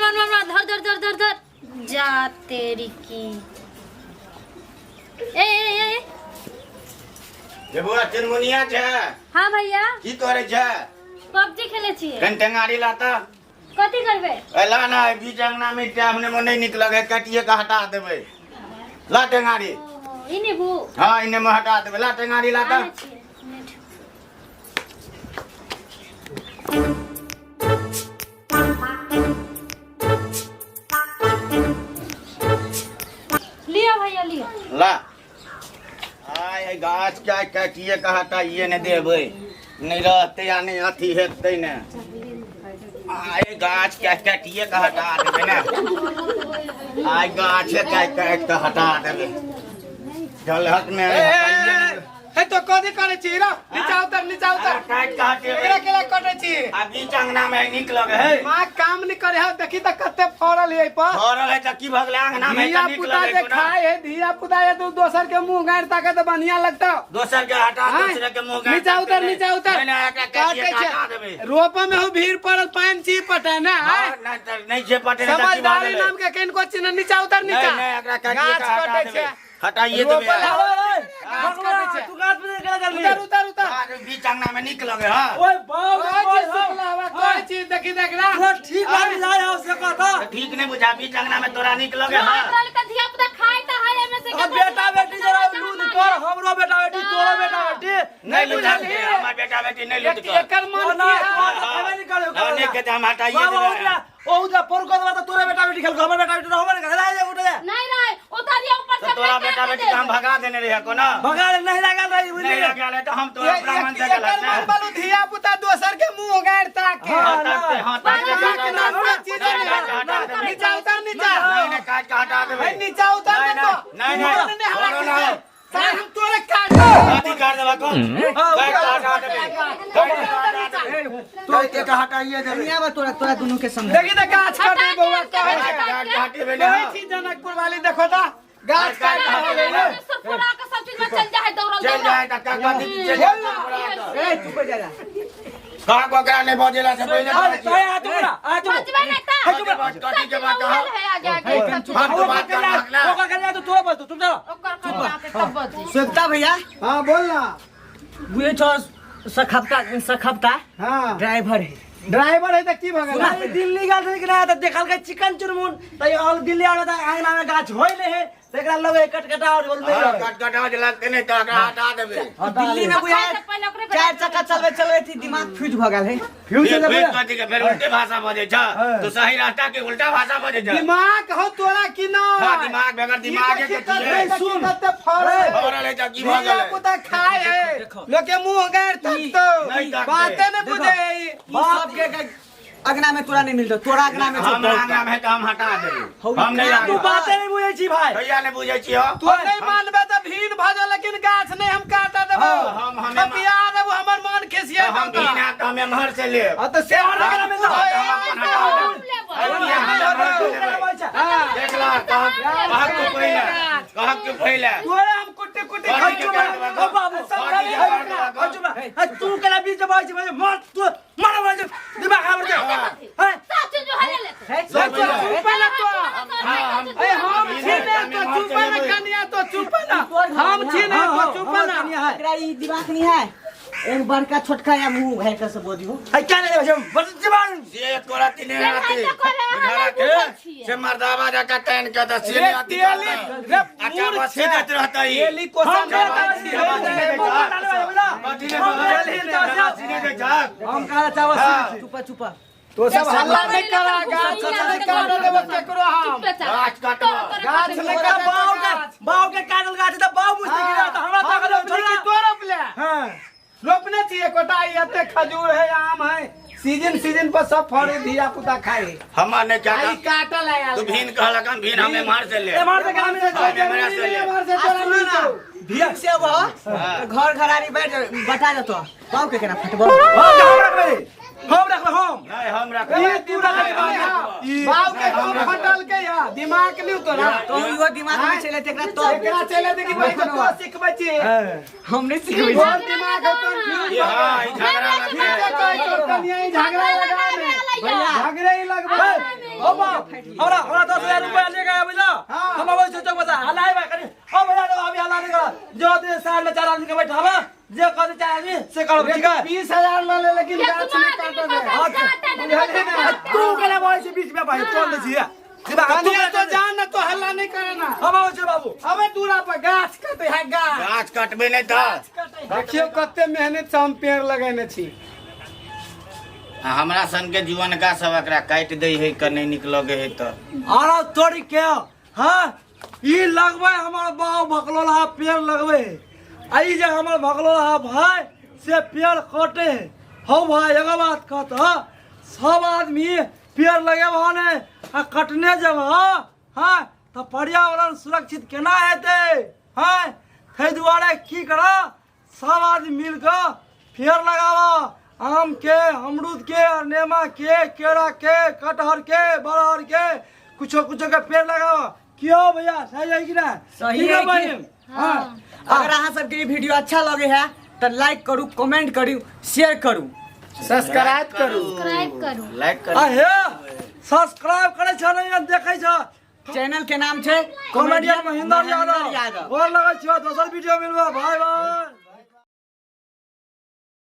मार मार मार, धर धर धर धर धर जा तेरी की। ए ए ए ए। जे बौआ चुनमुनिया छै। हाँ भैया। की करै छै? पबजी खेले छियै। कनि टेंगारी लाता। कथी करबै? एला ना बीच अंगना में एकटा अपने में नहीं निक लगे, काटिए के हटा देबै। ला टेंगारी। ओ, ई नेबू। हाँ, इने में हटा देबै। ला टेंगारी लाता। आनै छियै, नेट। लिअ भैया लिअ। ला आय एहि गाछ के आइ काटिए के हटाइए ने देबै, नहि रहतै आ नहि अथी हेतै ने। आय गाछ के काटिए के हटा देबै ने, आइ गाछ के काटि के हटा देबै जलहक ने। ए, ए, ए, ए, हे तो कथी करै छी रो? नीचा उतर, नीचा उतर। काटि के हटेबै। एकरा केला कटै छी? आ बीच अंगना में नीक लगे है? माँ काम नहीं करे है, देखी त कते फड़ल है पर। फड़ल है त की भऽ गेलै? अंगना में धिया तऽ नीक पुता लगे जे कोना? खाए है, धिया पुता जे तू दोसर के मुंह गाड़ि ताके त बढ़िया लगता। दोसर के हटा, हाँ? दोसर के मुंह गाड़ि नीचा ताकतै उतर, नहि। नीचा उतर। नहि, नहि, एकरा काटिए काटै के छै। हटा देबै। रोपा में हो भीड़ पड़ल, पानि छी पटे ना। हाँ, नहि तऽ नहि छै पटे तऽ की भऽ समझदारी गेलै? नाम के किनको चिन्ह। नीचा उतर, नहि नीचा। नहि, एकरा काटिए गाछ के हटा कटै देबै। छै। हटाइए देबै। रोपल है, गाछ कटै छै। तू गाछ पे केला चलली? उतर, उतर, उतर। गाछ बीच अंगना में नीक लगे। हाँ, ओए बाप रे, कोई चीज बाप। सुखला हवा, कोई चीज देखी देख ना। तोरा ठीक बात जाय हो से कहता। ठीक नहीं बुझा, बीच अंगना में तोरा नीक लगे? हाँ, तोरा के धिया पुता खाय त है एमे से। अब बेटा बेटी जरा लूट कर, हमरो बेटा बेटी, तोरो बेटा बेटी। नहीं लूटल, हमर बेटा बेटी नहीं लूट कर। एकर मन ना की है? खाबे नहीं करे। हाँ, नहीं खेते, हम हटाइए बाबा देबै। उठला ओ उठला पर कर त तोरे बेटा बेटी खेल, हमर बेटा बेटी रहबे नहीं करे। जा उठ जा। नहीं नहीं, उतारिए ऊपर तो से। तोरा बेटा बेटी के हम भगा देने रहे कोनो? भगा ले, नहीं लागल रही बुझली। नहीं लागल है तो हम तोरा ब्राह्मण से एकर गलत मन ना। बालू धिया पुता दोसर के मुंह गाड़ि ताके। हाँ, ताकते, हाँ, ताकते, दिमाग हटा नाम देबै। के चीज नहीं, नहीं। काट के हटा देबै। नीचा उतर, नीचा। नहीं नहीं, काट के हटा देबै। हे, नीचा उतर। नहीं, ने तो नहीं, नहीं, तू ने हमरा छोड़ो ना। खींचे। सार हम तोरे काट देबै। अथी कर देबै कोन? काट के हटा देबै। काट के हटा देबै। काट के हटाइए देबै। दुनिया बा तोरा तोरा दुनू के समझ। देखी त गाछ कटे बौआ कहै छै। काट के हटेबै ने। कहै छी जनकपुर वाली, देखो त गाछ काट के हो गेलै। सुरफुरा के सब चीज में चल जाए दौड़ल चल दौड़ल। जाए तऽ का कथी चल जाए? ए चुप हो जा जा। कहाँ ओकरा नहीं बजेला से पहिले अरे तोय आ तू ना आ तू। बचबे नहीं ता। कथी के बात कहा? है आगे आगे सब चीज। हम तो बात कर ना। ओकर कन्या तो तोरा बस तुम चलो। ओकर कन्या के तब बजे। श्वेता भैया। हाँ, बोल ना। बुझे छौ सखपता सखपता? हाँ। ड्राइवर है। ड्राइवर है त की भऽ गेलै? अरे दिल्ली गेल रही कि ना त देखल के चिकन चुनमुन त ऑल दिल्ली आवे त आंगना में गाछ होय नहीं है त एकरा लगे कटकटा और बोल नहीं हाँ, रहे। कट कटा जे लगते नहीं तऽ ओकरा हटा देबै। दिल्ली में बुझा खाय से पहिले ओकरे चार चक्का चलबे चलबे थी, दिमाग फ्यूज भऽ गेल है। फ्यूज फिर से फिर कथी के फेर उल्टे भाषा बजै छ? तू सही रास्ता के उल्टा भाषा बजै छ। दिमाग हो तोरा कि ना? हाँ, दिमाग बगैर दिमाग के की है? सुन, कते फड़ल। फड़ल है तऽ की भऽ धिया गेलै? पुता खाए है, लोग के मुंह गाड़ि तकतो। नहीं तकतै। बाते नहीं बुझे है। ई सब के अगना में तोरा नहीं मिलतो, तोरा अगना में हमरा आंगना में है तऽ हम हटा देबै, हम नहीं तू राखब। बाते नहीं बुझै छी भाई। भैया नहीं बुझै छी हो। तू नहीं मानबे त भीन भऽ जाओ, लेकिन गाछ नहीं हम काटा देबो। हमे पिया देबो, हमर मन खिसिया। हम भीना तऽ हम एम्हर से लेब। त से हमरा मिलतो। हाँ, तऽ हम अपन हटा देब। किया हम एम्हर से लेबै? देख ला, कहक कहक तू पहिले, कहक तू पहिले। तोरे हम कुट्टी कुट्टी कथी के काट देबै? ओ बाबू कथी के काट देबै? ओ चुप रह। तू केला बीच में बाजै छै, मर तू मर मर दिमाग खराब कर हैं। सब चीज जो है ले लेते। चुप ना तो। ए, हम छी ने तो चुप ना कनिया, तो चुप ना। हम छी ने तो चुप ना। एकरा ई दिमाग नहीं है, एक बड़का छोटका या मुंह उघार के सब बोलियो। है क्या ले छै बस जीवन से तोरा तीने से आती भाई तो करे, हम बुझारा नहीं के बुझै छियै। से मर्दावा जका तानि के तऽ से रे नहि अथी तेली करतै। रे अच्छा मूर्ख बस सीधे रहतै ई। तेली कोसा हम नहीं कथी नहि बजै? सीधे दै छक। हम कहा चावल। चुप चुप। तो सब हल्ला नहीं करा, गाछ नहीं काट देबो केकरो हम। गाछ काटबो। गाछ नहीं काटबो। बाव के बाव के काटल गाछ त बाव बुझते कि त हमरा हम ताकत रोपनी छोड़ की तो रोपले? हां। रोपने छियै कोटा, ई एते खजूर है, आम है, सीजन सीजन पर सब फल धिया पुता खाए है। हमर नहि आई चाहता। काटल आयल। तू भीन कहलक, हम भीन हमे मार से ले। ए मार दे काम से कोई हमरा जरूरी से नहीं ले। है, से तोरा सुनो ना, मिलतौ। भीख से अब घर घरारी बैठ बटा जतो, बाव के केना फटबो? हम रखबे, हम रखबे हम। नहीं, हम रखबै। ई दिमाग नहीं है। बाऊ के खूब फटल के या दिमाग नहीं तोरा। तो इहो दिमाग में चले एकरा तो एकरा चले देखी भाई तो तू सिखबै छी। हम नहीं सिखबै। तोर दिमाग है तो ये हाँ, ई झगड़ा ठीक लगे। है, कहै तोर कनिया ई झगड़ा लगा दे। भैया झगड़े ही लगबै। ओ बाप। हमरा हमरा 10,000 रुपया लेके आया बुझला। हम अबै छी चौक बजा हल्ला आइबा कनी। ओ भैया रे, अभी हल्ला नहीं कर, जो दे साल में 4 आदमी के बैठाबा, जे कहते 4 आदमी से करब, ठीक है? 20,000 लऽ ले, लेकिन ये गाछ तुम नहि आदमी काटऽ दे। पकड़ के आटा नहीं आ, तू केना बोलै छी बीच में भाई, तोड़ दै छी कनिया तो जान ना तो हल्ला नहीं करे ना। हम आबै छी बाबू। अबे दूरा पर गाछ कटे है गाछ। गाछ कटबे नहि तऽ। देखियौ कते मेहनत से हम पेड़ लगेने छी। आ हमरा सन के जीवनका सब एकरा काटि दै है के नहि नीक लगे है तऽ। आरो तोड़ के हाँ ई लगबै हमर बाप भकलोल हा पेड़ लगबै है, आ ई जे हमर भकलोल हा भाई से पेड़ कटे है। हौ भाई एगो बात कहत, सब आदमी पेड़ लगेबह ने आ कटने जेबह हाँ तऽ पर्यावरण सुरक्षित केना हेतै? हाँ ताहि दुआरे की करऽ, सब आदमी मिल कऽ पेड़ लगाबऽ, आम के, अमरूद के, नेमा के, केरा के, कटहर के, बरहर के, कुछो कुछो के पेड़ लगाबऽ। क्यों भैया सही है कि ना? सही ठीक है कि? बहिन? हाँ। अगर अहाँ सबके ई वीडियो अच्छा लगे है तो लाइक करू, कमेंट करू, शेयर करू, सब्सक्राइब करू, सब्सक्राइब करू, लाइक करू। आ हे सब्सक्राइब करै छ नहीं देखै छ। चैनल के नाम छै कॉमेडियन महेंद्र यादव। यादव। गोर लगै छियौ, दोसर वीडियो मिलबो, बाय बाय।